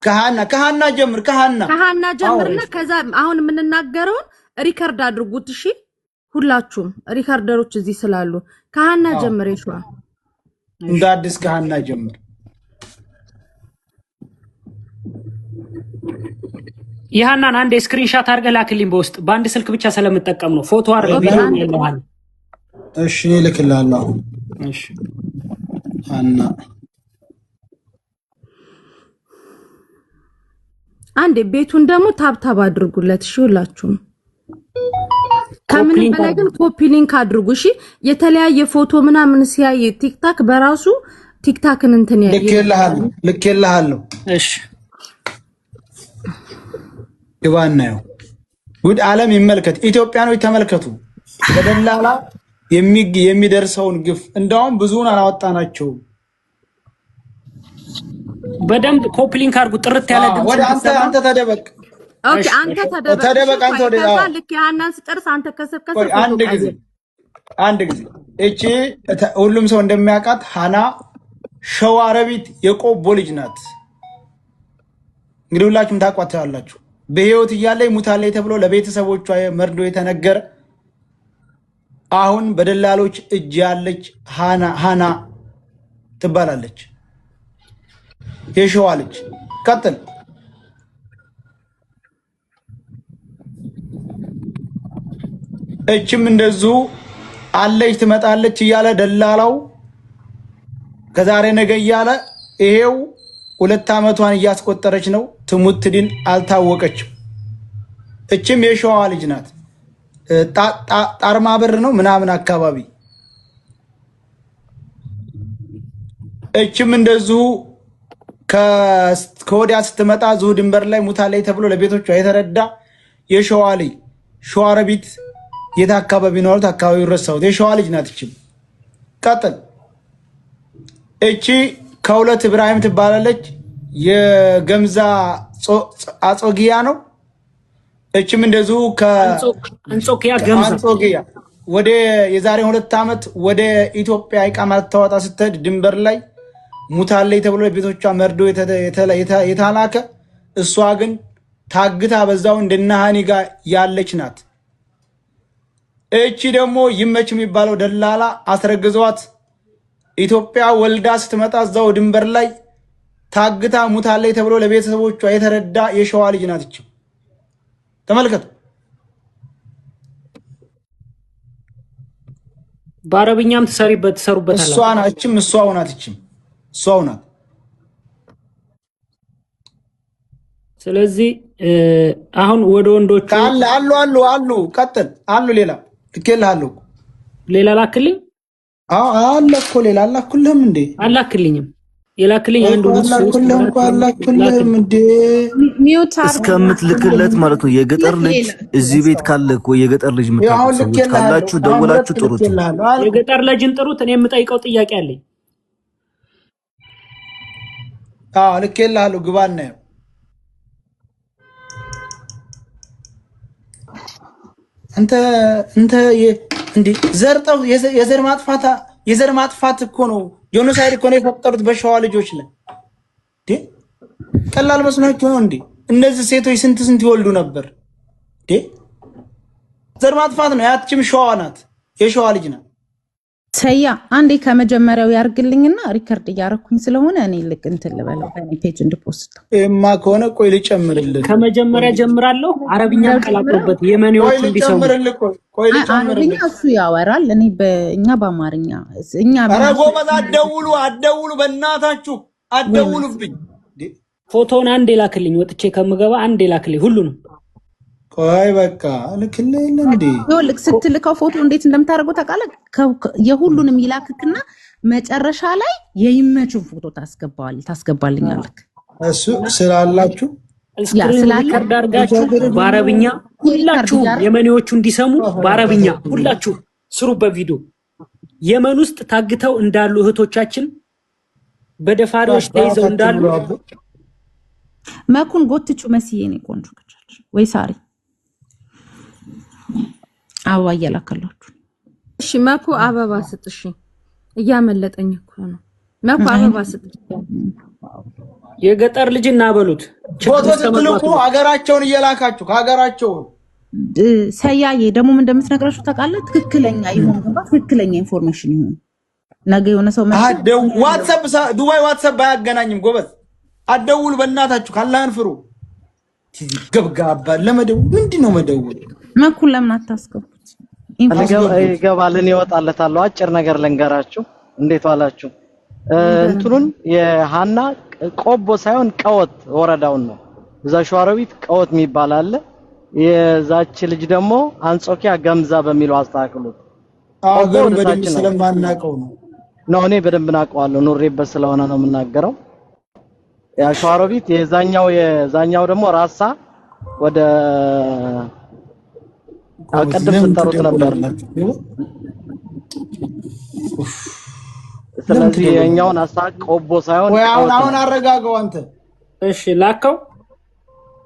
ከሃና ጀምር። ከሃና ከሀና ጀምርና ከዛ አሁን የምንናገረውን record አድርጉት። እሺ ሁላችሁም recorder ኦች እዚህ ስላሉ ከሀና ጀምር። የሸዋ እንደ አዲስ ከሃና ጀምር። ይህናን አንድ screenshot አድርገህ ላክልኝ በውስጥ፣ በአንድ ስልክ ብቻ ስለምጠቀም ነው። ፎቶ አድርገህ ቪዲዮ ያለሃል። እሺ እኔ እልክልሃለሁ አሁን። እሺ ሃና አንዴ ቤቱን ደግሞ tap tap አድርጉለት። እሺ ሁላችሁም ከምንም በላይ ግን copy link አድርጉ። እሺ የተለያየ ፎቶ ምናምን ሲያይ ቲክታክ በራሱ ቲክታክን እንትን ያ ልኬልሃለሁ፣ ልኬልሃለሁ። እሺ ግባ እናየው። ጉድ ዓለም ይመልከት። ኢትዮጵያኖች ተመልከቱ፣ በደላላ የሚደርሰውን ግፍ። እንዳውም ብዙውን አላወጣናቸውም። በደንብ copy link አድርጉ። ጥርት ያለ ድምፅ ወደ አንተ እንዲሰማ። አንተ ተደበቅ። okay አንተ ተደበቅ። ተደበቅ አንተ ወደ ከዛ ልክ የሀናን ስጨርስ አንተ ከስር ከስር ቆይ አንድ ጊዜ አንድ ጊዜ እቺ ሁሉም ሰው እንደሚያውቃት ሃና ሸዋረቢት የቆቦ ልጅ ናት። እንግዲህ ሁላችሁም ታውቋታላችሁ። በህይወት እያለ ሙታለች ተብሎ ለቤተሰቦቿ መርዶ የተነገረ አሁን በደላሎች እጅ ያለች ሃና ትባላለች። የሸዋ ልጅ። ቀጥል። እችም እንደዚሁ አለች ትመጣለች እያለ ደላላው ከዛሬ ነገ እያለ ይሄው 2 ዓመቷን እያስቆጠረች ነው። ትሙት ትድን አልታወቀችም። እችም የሸዋ ልጅ ናት። ጣርማ በር ነው ምናምን አካባቢ። እችም እንደዚሁ ከወዲያ ስትመጣ ዙ ድንበር ላይ ሙታለች ተብሎ ለቤቶቿ የተረዳ የሸዋ ልጅ ሸዋረቢት የት አካባቢ ነው አሉት። አካባቢው ረሳሁት። የሸዋ ልጅ ናት። እችም ቀጥል። እቺ ከሁለት ኢብራሂም ትባላለች። የገምዛ አጾጊያ ነው። እችም እንደዚሁ አንጾኪያ ገምዛ ከአንጾኪያ ወደ የዛሬ 2 ዓመት ወደ ኢትዮጵያ ኢቃማ ልታወጣ ስትሄድ ድንበር ላይ ሙታለች ተብሎ ቤቶቿ መርዶ የተላከ፣ እሷ ግን ታግታ በዛው እንደነሃኒ ጋር ያለች ናት። እቺ ደግሞ ይመች የሚባለው ደላላ አስረግዟት ኢትዮጵያ ወልዳ ስትመጣ እዛው ድንበር ላይ ታግታ ሙታለች ተብሎ ለቤተሰቦቿ የተረዳ የሸዋ ልጅ ናት። እቺ ተመልከቱ። በአረብኛም ትሰሪበት ትሰሩበታል። እሷ ናት። እችም እሷው ናት። እችም እሷው ናት። ስለዚህ አሁን ወደ ወንዶቹ አለ አሉ አሉ አሉ። ቀጥል። አሉ ሌላ ልኬልሃለሁ። ሌላ ላክልኝ። አዎ አለ እኮ ሌላ አላኩልህም እንዴ? አላክልኝም። የላክልኝ አንድ ሁለት ሶስት አላኩልህም እኮ አላኩልህም እንዴ? mute እስከምትልክለት ማለት ነው። የገጠር ልጅ እዚህ ቤት ካለ እኮ የገጠር ልጅ የምታውቁ አሁን ሰዎች ልኬልሃለሁ። ካላችሁ አሁን ደውላችሁ ሁለት ጥሩት። ልኬልሃለሁ አልኩህ። የገጠር ልጅን ጥሩት። እኔ የምጠይቀው ጥያቄ አለኝ። አዎ ልኬልሃለሁ። ግባ እናየው። አንተ እንተ እንዴ ዘርጠው የዘር ማጥፋት የዘር ማጥፋት እኮ ነው። genocide እኮ ነው የፈጠሩት በሸዋ ልጆች ላይ። እንዴ ቀላል መስሏችሁ ነው እንዴ? እነዚህ ሴቶች ስንት ስንት ይወልዱ ነበር እንዴ? ዘር ማጥፋት ነው። ያችም ሸዋ ናት፣ የሸዋ ልጅ ናት። ሰያ አንዴ ከመጀመሪያው ያርግልኝና record እያረኩኝ ስለሆነ እኔ ልክ እንትን ልበለው በእኔ page እንድ post። ይሄማ ከሆነ ቆይ ልጨምርልህ፣ ከመጀመሪያ ጀምራለሁ። አረብኛም ቀላቅሎበት የመኔዎቹ ቆይ እንዲሰሙ። ልጨምርልህ፣ ቆይ ቆይ አረብኛ ልጨምርልህ። እሱ ያወራል፣ እኔ በእኛ በአማርኛ እኛ ኧረ ጎበዝ አትደውሉ፣ አትደውሉ፣ በእናታችሁ አትደውሉብኝ። እንዴ ፎቶውን አንዴ ላክልኝ፣ ወጥቼ ከምገባ አንዴ ላክልኝ ሁሉንም። ቆይ በቃ ልክልህ የለ እንዴ? ይኸውልህ ስትልከው ፎቶ እንዴት እንደምታደርገው ታውቃለህ? የሁሉንም ይላክክና መጨረሻ ላይ የይመችን ፎቶ ታስገባልኛለህ። እሱ ስላላችሁ screen ስላለ record አድርጋችሁ በአረብኛ ሁላችሁ የመኔዎቹ እንዲሰሙ በአረብኛ ሁላችሁ ስሩበት ቪዲዮ። የመን ውስጥ ታግተው እንዳሉ እህቶቻችን በደፋሪዎች ተይዘው እንዳሉ መኩን ጎትቹ መስዬ እኔ ቆንጆ ከቻች ወይ ሳሪ አበባ እየላከላችሁ። እሺ መኩ አበባ ስጥሽ። እያመለጠኝ እኮ ነው። መኩ አበባ ስጥ። የገጠር ልጅ እናበሉት ችግር ፎቶ ውስጥ ስትልኩ ከመግባቱ በፊት። ሀገራቸውን እየላካችሁ ከሀገራቸው ሰያዬ ደግሞ ምን እንደምትነግራችሁ ታውቃለህ? ትክክለኛ ይሁን ገባ፣ ትክክለኛ information ይሁን። ነገ የሆነ ሰው መጥቶ ዋትሳፕ ዱባይ ዋትሳፕ አያገናኝም። ጎበዝ አትደውሉ፣ በእናታችሁ ካላህን ፍሩ። ገብጋባ ለመደወል ምንድን ነው መደወል? መኩን ለምን አታስገቡት? ይገባልን ይወጣለታለሁ። አጭር ነገር ልንገራችሁ። እንዴት ዋላችሁ? እንትኑን የሃና ቆቦ ሳይሆን ቀወት ወረዳውን ነው። እዛ ሸዋሮቢት ቀወት የሚባል አለ። የዛች ልጅ ደግሞ አንጾኪያ ገምዛ በሚለው አስተካክሉት። ቆቦ አገሩን ወደ በደንብ ታች ነው ስለማናውቀው ነው። ነው እኔ በደንብ ናውቀዋለሁ፣ ኑሬበት ስለሆነ ነው የምናገረው። ያ ሸዋሮቢት የዛኛው ደግሞ ራሳ ወደ ጎበዝ ቅድም ለምን ስጠሩት ነበር። ትደውላላችሁ? ለምን ስለዚህ ትደውላላችሁ? የኛውን አስተካክ ቆቦ ሳይሆን ወይ አሁን ቀወት አሁን ነው። አረጋገው አንተ። እሺ ላከው።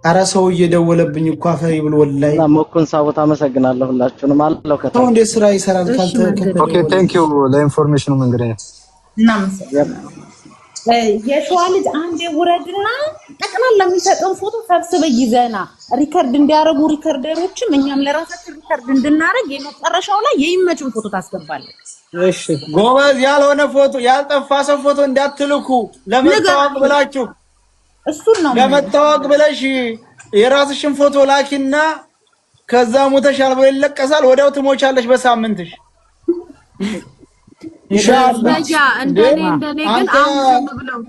አረ ሰው እየደወለብኝ እኮ አፈሪ ብሎ ወላሂ። እና መኩን ሳቦት አመሰግናለሁ። ሁላችሁንም አለው ሰው ከታች እንዴት ስራ ይሰራል? እሺ ካልተ መንገድ Okay ከተደወለ Thank you ለ information ኑ መንገደኛ። እናመሰግናለን። የሸዋ ልጅ አንዴ ውረድና ጠቅላላ የሚሰጠውን ፎቶ ሰብስበ ይዘና record እንዲያደርጉ recorder ኦችም እኛም ለራሳችን record እንድናደርግ የመጨረሻው ላይ የይመችን ፎቶ ታስገባለች። እሺ ጎበዝ፣ ያልሆነ ፎቶ ያልጠፋ ሰው ፎቶ እንዳትልኩ። ለመታወቅ ንገራቸው። ብላችሁ እሱን ነው የምልህ። ለመታወቅ ብለሽ የራስሽን ፎቶ ላኪና ከዛ ሞተሻል ብሎ ይለቀሳል። ወዲያው ትሞቻለሽ በሳምንትሽ ኢንሻአላህ። ሰያ እንዴ እንደኔ እንደኔ ግን አንተ አሁን ዝም ብለው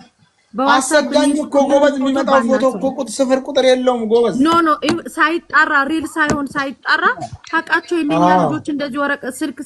በዋትሳፕ አሰጋኝ እኮ የሚልኩልን ጎበዝ። ፎቶ የሚመጣው ፎቶ እኮ ባናስብ ቁጥር ስፍር ቁጥር የለውም ጎበዝ። No no ሳይጣራ real ሳይሆን ሳይጣራ ታውቃቸው የለኛ አዎ ልጆች እንደዚህ ወረቀት ስልክ